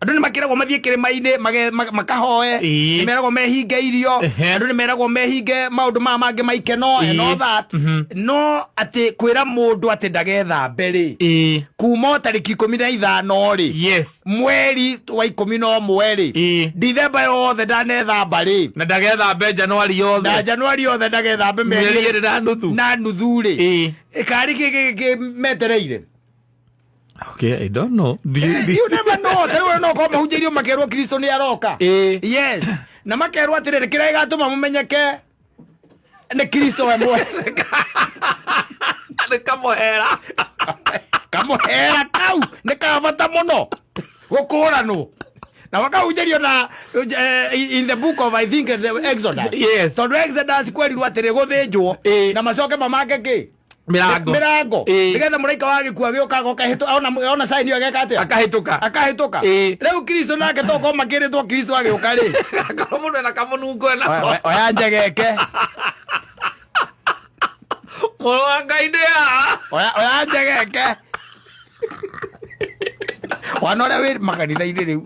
Andũ nĩ makĩragwo mathiĩ kĩrĩma-inĩ makahoe. Nĩ meragwo mehinge irio. Andũ nĩ meragwo mehinge maũndũ maya mangĩ ma ikeno and all that. No atĩ kwĩra mũndũ atĩ ndagethambe rĩ, kuma o tarĩki 15 rĩ, mweri wa 11 rĩ, Dithemba yothe ndanethamba rĩ, Na ndagethambe Januari yothe. Na Januari yothe ndagethambe. Mĩeri mĩeri 2 na nuthu. Na nuthu rĩ, karĩ kĩ kĩ metereire? Okay, I don't know. Do You never know. Ta rĩu no korwo mahunjĩirio makerwo Kristo nĩ aroka. Yes, na makerwo atĩrĩrĩ, kĩrĩa gĩgatũma mũmenyeke nĩ Kristo we mwene. Nĩ kamũhera. Kamũhera kau nĩ ka bata mũno gũkũranwo na makahunjĩrio na in the book of, I think, the Exodus. Tondũ Exodus kwerirwo atĩrĩ gũthĩnjwo na macoke mamake kĩ? Mĩrango. Mĩrango. Nĩgetha mũraika wa gĩkuũ agĩũka agoka ona sign ĩyo ageka atĩa? Akahĩtũka. Akahĩtũka. Rĩu Kristo nake tokorwo makĩrĩtwo Kristo agĩũka rĩ, Akorwo mũndũ ena kamũnungo enako. Oya njegeke. Mũrũ wa Ngai ndĩ haha. Oya njegeke wana ũrĩa wĩ makanitha-inĩ rĩu.